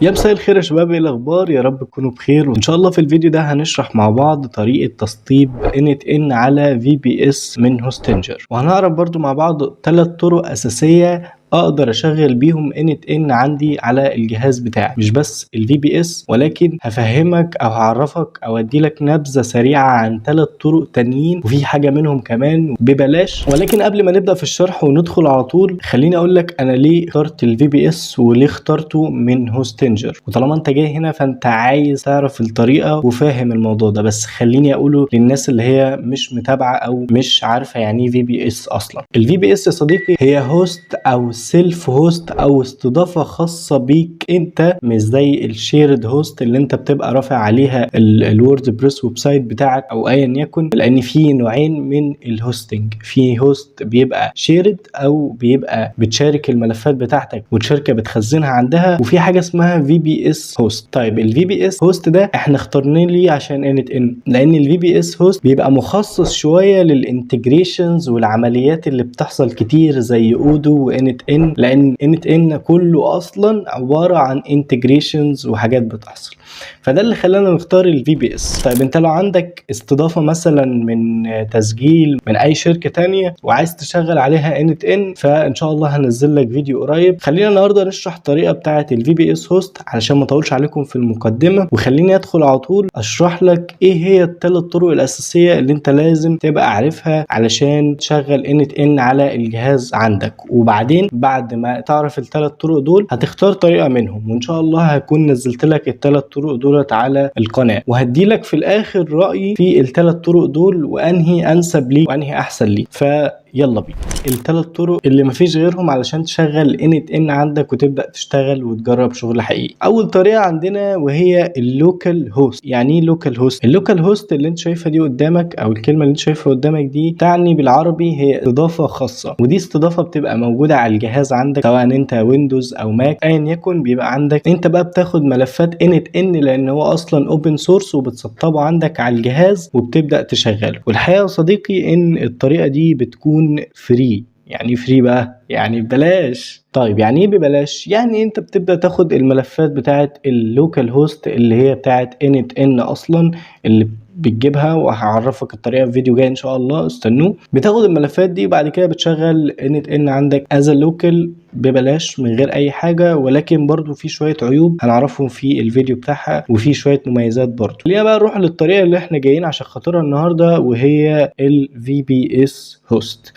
يا مساء الخير يا شباب، ايه الاخبار؟ يا رب تكونوا بخير. وان شاء الله في الفيديو ده هنشرح مع بعض طريقة تسطيب n8n على VPS من Hostinger، وهنعرف برضو مع بعض 3 طرق اساسية اقدر اشغل بيهم n8n عندي على الجهاز بتاعي، مش بس ال VPS، ولكن هفهمك او هعرفك او ادي لك نبذة سريعة عن 3 طرق تانيين، وفي حاجة منهم كمان ببلاش. ولكن قبل ما نبدأ في الشرح وندخل على طول، خليني اقول لك انا ليه اخترت ال VPS وليه اخترته من Hostinger. وطالما انت جاي هنا فانت عايز تعرف الطريقة وفاهم الموضوع ده، بس خليني اقوله للناس اللي هي مش متابعة او مش عارفة يعني ايه VPS اصلا. ال VPS يا صديقي هي host او self host او استضافة خاصة بيك انت، مش زي ال shared host اللي انت بتبقى رافع عليها ال WordPress website بتاعك او ايا يكن. لان في نوعين من ال hosting، في host بيبقى shared او بيبقى بتشارك الملفات بتاعتك والشركة بتخزنها عندها، وفي حاجة اسمها VPS host. طيب ال VPS host ده احنا اخترناه ليه؟ عشان n8n، لان ال VPS host بيبقى مخصص شوية لل integrations والعمليات اللي بتحصل كتير زي Odoo و n8n، لان n8n كله اصلا عبارة عن integrations وحاجات بتحصل، فده اللي خلانا نختار ال VPS. طيب انت لو عندك استضافة مثلا من تسجيل من اي شركة تانية وعايز تشغل عليها n8n، فان شاء الله هنزل لك فيديو قريب. خلينا النهارده نشرح الطريقة بتاعه ال VPS host علشان ما اطولش عليكم في المقدمه، وخليني ادخل على طول اشرح لك ايه هي الثلاث طرق الاساسية اللي انت لازم تبقى عارفها علشان تشغل n8n على الجهاز عندك. وبعدين بعد ما تعرف الثلاث طرق دول هتختار طريقه منهم، وان شاء الله هكون نزلت لك الثلاث طرق دولت على القناة، وهدي لك في الاخر رايي في الثلاث طرق دول وانهي انسب ليك وانهي احسن ليك. فيلا بينا الثلاث طرق اللي مفيش غيرهم علشان تشغل n8n عندك وتبدا تشتغل وتجرب شغل حقيقي. اول طريقه عندنا وهي ال local host. يعني ايه local host؟ ال local host اللي انت شايفها دي قدامك، او الكلمة اللي انت شايفها قدامك دي، تعني بالعربي هي استضافة خاصة، ودي استضافة بتبقى موجودة على الجهاز عندك، سواء انت Windows او Mac ايا يكن. بيبقى عندك انت بقى بتاخد ملفات n8n لان هو اصلا open source، وبتسطبه عندك على الجهاز وبتبدا تشغله. والحقيقة يا صديقي ان الطريقة دي بتكون free. يعني free بقى يعني ببلاش. طيب يعني ايه ببلاش؟ يعني انت بتبدا تاخد الملفات بتاعه ال local host اللي هي بتاعه n8n اصلا اللي بتجيبها، وهعرفك الطريقة في فيديو جاي ان شاء الله، استنوه. بتاخد الملفات دي وبعد كده بتشغل n8n عندك as local ببلاش من غير اي حاجة، ولكن برضو في شوية عيوب هنعرفهم في الفيديو بتاعها، وفي شوية مميزات برضو. خلينا بقى نروح للطريقة اللي احنا جايين عشان خاطرها النهارده، وهي ال VPS host.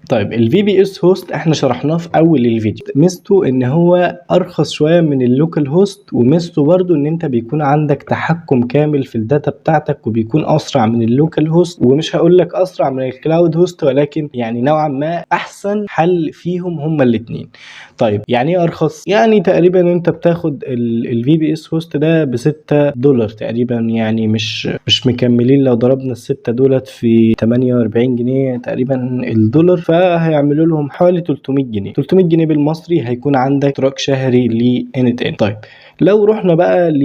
طيب ال VPS host احنا شرحناه في اول الفيديو، ميزته ان هو ارخص شوية من ال local host، وميزته برضو ان انت بيكون عندك تحكم كامل في ال data بتاعتك، وبيكون اسرع من ال local host، ومش هقول لك اسرع من ال cloud host، ولكن يعني نوعا ما احسن حل فيهم هما الاثنين. طيب يعني ايه ارخص؟ يعني تقريبا انت بتاخد ال VPS host ده ب 6 دولار تقريبا، يعني مش مكملين. لو ضربنا الستة دولت في 48 جنيه تقريبا الدولار، فهيعملوا لهم حوالي 300 جنيه. 300 جنيه بالمصري هيكون عندك اشتراك شهري ل n8n. طيب لو رحنا بقى ل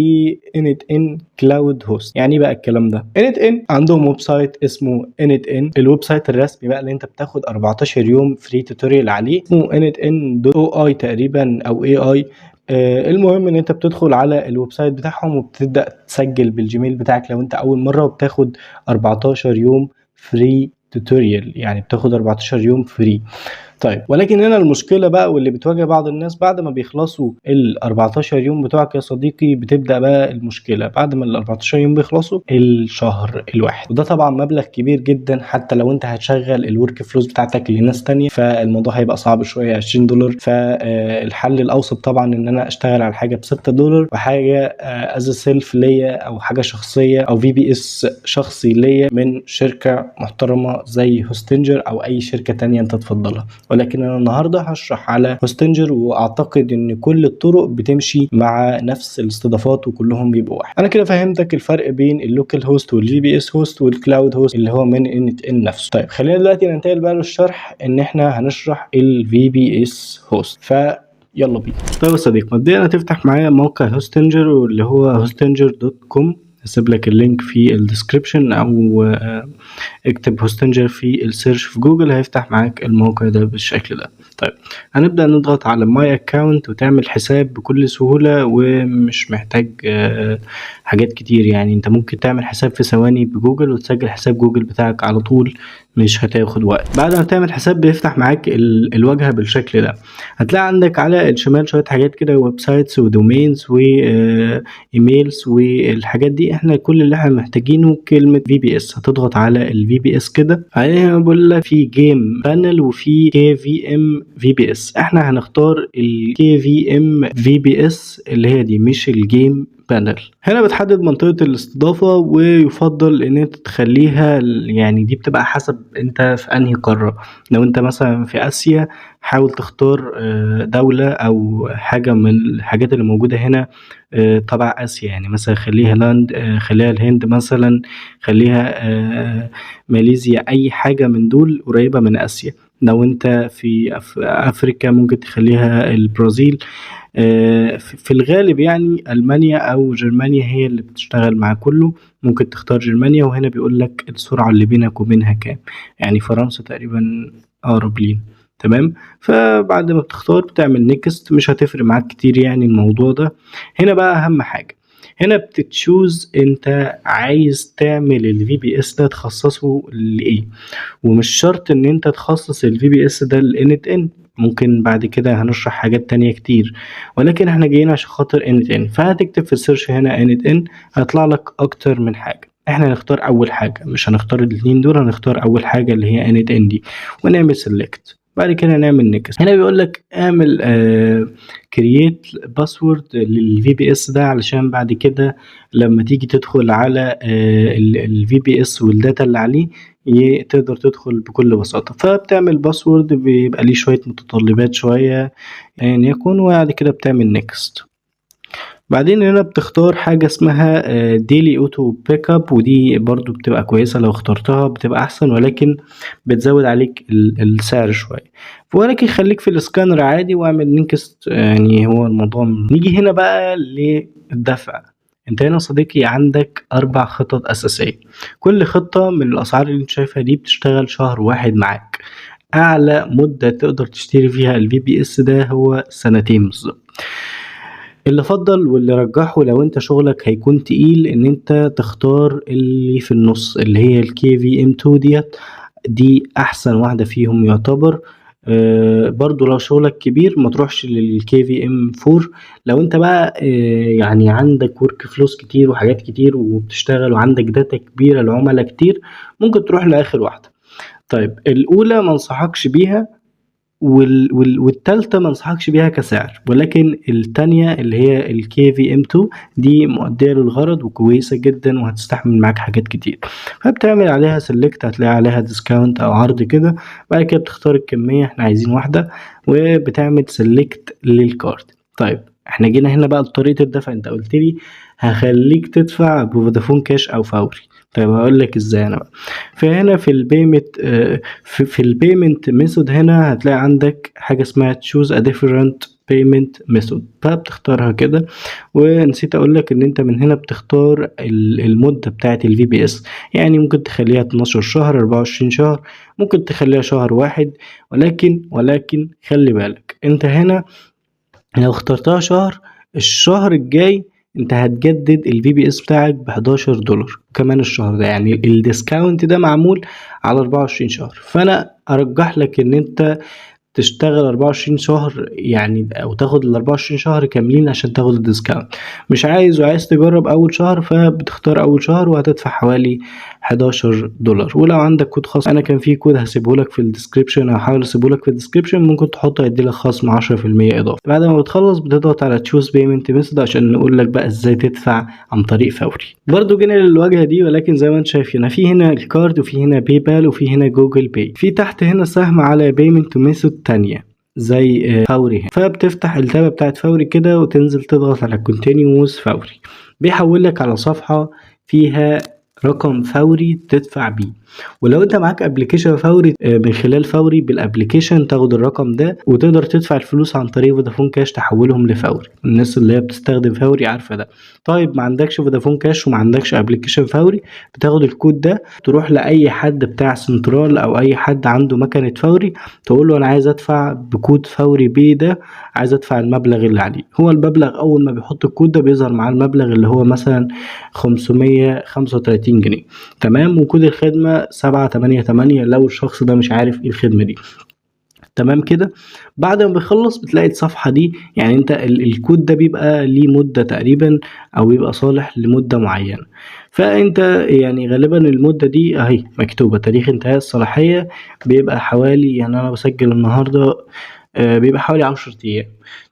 n8n cloud host، يعني ايه بقى الكلام ده؟ n8n عندهم website اسمه n8n، ال website الرسمي بقى اللي انت بتاخد 14 يوم free tutorial عليه، اسمه n8n.oi تقريبا او AI. المهم ان انت بتدخل على ال website بتاعهم وبتبدا تسجل بال Gmail بتاعك لو انت اول مره، وبتاخد 14 يوم free tutorial، يعني بتاخد 14 يوم free. طيب ولكن هنا المشكلة بقى واللي بتواجه بعض الناس، بعد ما بيخلصوا ال 14 يوم بتوعك يا صديقي بتبدا بقى المشكله. بعد ما ال 14 يوم بيخلصوا، الشهر الواحد، وده طبعا مبلغ كبير جدا، حتى لو انت هتشغل ال workflows بتاعتك لناس تانية فالموضوع هيبقى صعب شويه، 20 دولار. فالحل الاوسط طبعا ان انا اشتغل على حاجة ب 6 دولار وحاجه as self ليا او حاجة شخصية او VPS شخصي ليا من شركة محترمه زي Hostinger او اي شركة تانية انت تفضلها. ولكن انا النهارده هشرح على Hostinger، واعتقد ان كل الطرق بتمشي مع نفس الاستضافات وكلهم بيبقوا واحد. انا كده فهمتك الفرق بين ال local host وال VPS host وال cloud host اللي هو من n8n نفسه. طيب خلينا دلوقتي ننتقل بقى للشرح، ان احنا هنشرح ال VPS host، ف يلا بينا. طيب يا صديقي، مبدئيا هتفتح معايا موقع Hostinger واللي هو hostinger.com، هسيب لك ال link في ال description، او اكتب Hostinger في ال search في جوجل هيفتح معاك الموقع ده بالشكل ده. طيب طيب هنبدأ نضغط على my account وتعمل حساب بكل سهولة، ومش محتاج حاجات كتير. يعني انت ممكن تعمل حساب في ثواني بجوجل وتسجل حساب جوجل بتاعك على طول، مش هتاخد وقت. بعد ما تعمل حساب بيفتح معاك الواجهة بالشكل ده. هتلاقي عندك على الشمال شوية حاجات كده، websites و domains و emails والحاجات دي. احنا كل اللي احنا محتاجينه كلمة VPS. هتضغط على ال VPS كده، بعدين بيقول لك في game panel وفي KVM VPS. احنا هنختار ال KVM VPS اللي هي دي، مش ال game panel. هنا بتحدد منطقة الاستضافة، ويفضل ان انت تخليها، يعني دي بتبقى حسب انت في انهي قارة. لو انت مثلا في اسيا حاول تختار دولة او حاجة من الحاجات اللي موجودة هنا تبع اسيا، يعني مثلا خليها land، خليها الهند مثلا، خليها ماليزيا، اي حاجة من دول قريبة من اسيا. لو انت في افريكا ممكن تخليها البرازيل. في الغالب يعني المانيا او جرمانيا هي اللي بتشتغل مع كله، ممكن تختار جرمانيا. وهنا بيقول لك السرعة اللي بينك وبينها كام، يعني فرنسا تقريبا اقرب لينا. تمام، فبعد ما بتختار بتعمل next، مش هتفرق معاك كتير يعني الموضوع ده. هنا بقى اهم حاجة، هنا بت choose انت عايز تعمل ال VPS ده تخصصه لايه، ومش شرط ان انت تخصص ال VPS ده ل n8n، ممكن بعد كده هنشرح حاجات تانية كتير، ولكن احنا جايين عشان خاطر n8n. فهتكتب في ال search هنا n8n، هيطلع لك اكتر من حاجة. احنا هنختار اول حاجة، مش هنختار الاتنين دول، هنختار اول حاجة اللي هي n8n دي، ونعمل select. بعد كده نعمل next. هنا بيقول لك اعمل create password لل VPS ده، علشان بعد كده لما تيجي تدخل على ال VPS وال data اللي عليه تقدر تدخل بكل بساطة. فبتعمل password بيبقى ليه شوية متطلبات شوية ايا يكن، وبعد كده بتعمل next. بعدين هنا بتختار حاجة اسمها daily auto backup، ودي برضو بتبقى كويسة لو اخترتها بتبقى احسن، ولكن بتزود عليك السعر شوية، ولكن خليك في السكانر عادي واعمل next. يعني هو الموضوع نيجي هنا بقى للدفع. انت هنا صديقي عندك 4 خطط اساسية، كل خطة من الاسعار اللي انت شايفها دي بتشتغل شهر واحد معاك. اعلى مدة تقدر تشتري فيها ال VPS ده هو سنتين بالظبط. اللي فضل واللي رجحه لو انت شغلك هيكون تقيل ان انت تختار اللي في النص اللي هي ال KVM 2 ديت، دي احسن واحدة فيهم يعتبر. برضو لو شغلك كبير ما تروحش لل KVM 4. لو انت بقى يعني عندك workflows كتير وحاجات كتير وبتشتغل وعندك data كبيرة لعملاء كتير، ممكن تروح لاخر واحدة. طيب الاولى ما انصحكش بيها، والتالتة ما انصحكش بيها كسعر، ولكن التانية اللي هي ال KVM 2 دي مؤدية للغرض وكويسة جدا وهتستحمل معاك حاجات كتير. فبتعمل عليها select، هتلاقي عليها discount او عرض كده. بعد كده بتختار الكمية، احنا عايزين واحدة، وبتعمل select لل card. طيب احنا جينا هنا بقى لطريقة الدفع. انت قلت لي هخليك تدفع بفودافون كاش او فوري، طيب هقول لك ازاي انا بقى. فهنا في ال payment، في ال payment method هنا هتلاقي عندك حاجه اسمها choose a different payment method، فبتختارها كده. ونسيت اقول لك ان انت من هنا بتختار المده بتاعه ال VPS، يعني ممكن تخليها 12 شهر، 24 شهر، ممكن تخليها شهر واحد، ولكن خلي بالك انت هنا لو اخترتها شهر، الشهر الجاي انت هتجدد ال VPS بتاعك ب11 دولار كمان الشهر ده، يعني ال discount ده معمول على 24 شهر. فانا ارجح لك ان انت تشتغل 24 شهر يعني، او تاخد ال 24 شهر كاملين عشان تاخد ال discount. مش عايز وعايز تجرب اول شهر، فبتختار اول شهر وهتدفع حوالي 11 دولار. ولو عندك كود خاص، انا كان في كود هسيبه لك في ال description، او هحاول اسيبه لك في ال description، ممكن تحطه يدي لك خصم 10% اضافي. بعد ما بتخلص بتضغط على choose payment method عشان نقول لك بقى ازاي تدفع عن طريق فوري. برضو جينا للواجهه دي، ولكن زي ما انت شايف هنا في هنا ال card، وفي هنا PayPal، وفي هنا Google Pay، في تحت هنا سهم على payment method تانية زي فوري هنا. فبتفتح التابة بتاعت فوري كده وتنزل تضغط على continue with فوري، بيحول لك على صفحة فيها رقم فوري تدفع بيه. ولو انت معاك application فوري، من خلال فوري بال application تاخد الرقم ده وتقدر تدفع الفلوس عن طريق فودافون كاش تحولهم لفوري. الناس اللي هي بتستخدم فوري عارفه ده. طيب ما عندكش فودافون كاش وما عندكش application فوري، بتاخد الكود ده تروح لاي حد بتاع سنترال او اي حد عنده مكنه فوري، تقول له انا عايز ادفع بكود فوري بي ده، عايز ادفع المبلغ اللي عليه. هو المبلغ اول ما بيحط الكود ده بيظهر معاه المبلغ اللي هو مثلا 535 جنيه، تمام. وكود الخدمة 788 لو الشخص ده مش عارف ايه الخدمة دي، تمام كده. بعد ما بيخلص بتلاقي الصفحة دي، يعني انت الكود ده بيبقى ليه مدة تقريبا او بيبقى صالح لمدة معينة، فانت يعني غالبا المدة دي اهي مكتوبة تاريخ انتهاء الصلاحية بيبقى حوالي، يعني انا بسجل النهاردة، بيبقى حوالي 10 ايام،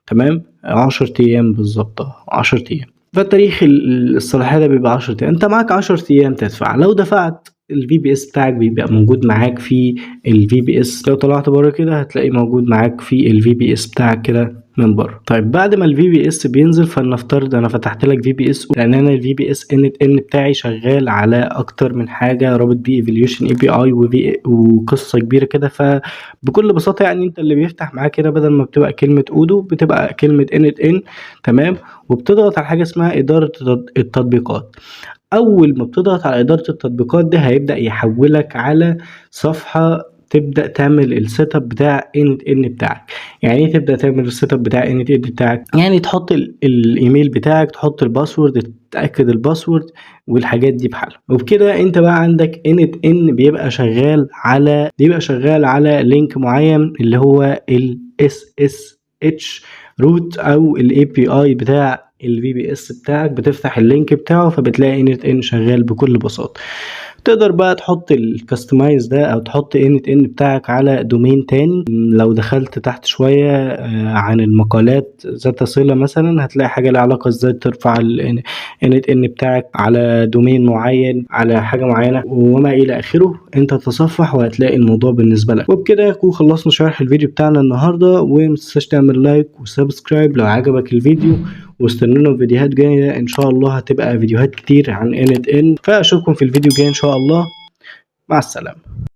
تمام، 10 ايام بالظبط، 10 ايام. فالتاريخ الصلاحية ده بيبقى 10 ايام، انت معاك 10 ايام تدفع. لو دفعت ال VPS بتاعك بيبقى موجود معاك في ال VPS، لو طلعت بره كده هتلاقيه موجود معاك في ال VPS بتاعك كده من بره. طيب بعد ما ال VPS بينزل، فلنفترض انا فتحت لك VPS، لان انا ال VPS n8n بتاعي شغال على اكتر من حاجة، رابط بيه Evolution API وقصة كبيرة كده. فبكل بساطة يعني انت اللي بيفتح معاك كده بدل ما بتبقى كلمة Odoo بتبقى كلمة n8n، تمام. وبتضغط على حاجة اسمها ادارة التطبيقات. اول ما بتضغط على ادارة التطبيقات ده هيبدا يحولك على صفحة تبدا تعمل ال setup بتاع n8n بتاعك. يعني ايه تبدا تعمل ال setup بتاع n8n بتاعك؟ يعني تحط الايميل بتاعك، تحط ال password، تتاكد ال password والحاجات دي بحالها. وبكده انت بقى عندك n8n بيبقى شغال على link معين اللي هو ال SSH root او ال API بتاع ال VPS بتاعك. بتفتح ال link بتاعه فبتلاقي n8n شغال بكل بساطة. تقدر بقى تحط ال customize ده او تحط n8n بتاعك على domain تاني. لو دخلت تحت شوية، عن المقالات ذات صلة مثلا، هتلاقي حاجة لها علاقة ازاي ترفع ال n8n بتاعك على domain معين، على حاجة معينة وما الى اخره. انت تصفح وهتلاقي الموضوع بالنسبة لك. وبكده يكون خلصنا شرح الفيديو بتاعنا النهاردة، ومتنساش تعمل like و subscribe لو عجبك الفيديو، واستنونا في فيديوهات جاية ان شاء الله، هتبقى فيديوهات كتير عن n8n. فاشوفكم في الفيديو الجاي ان شاء الله، مع السلامة.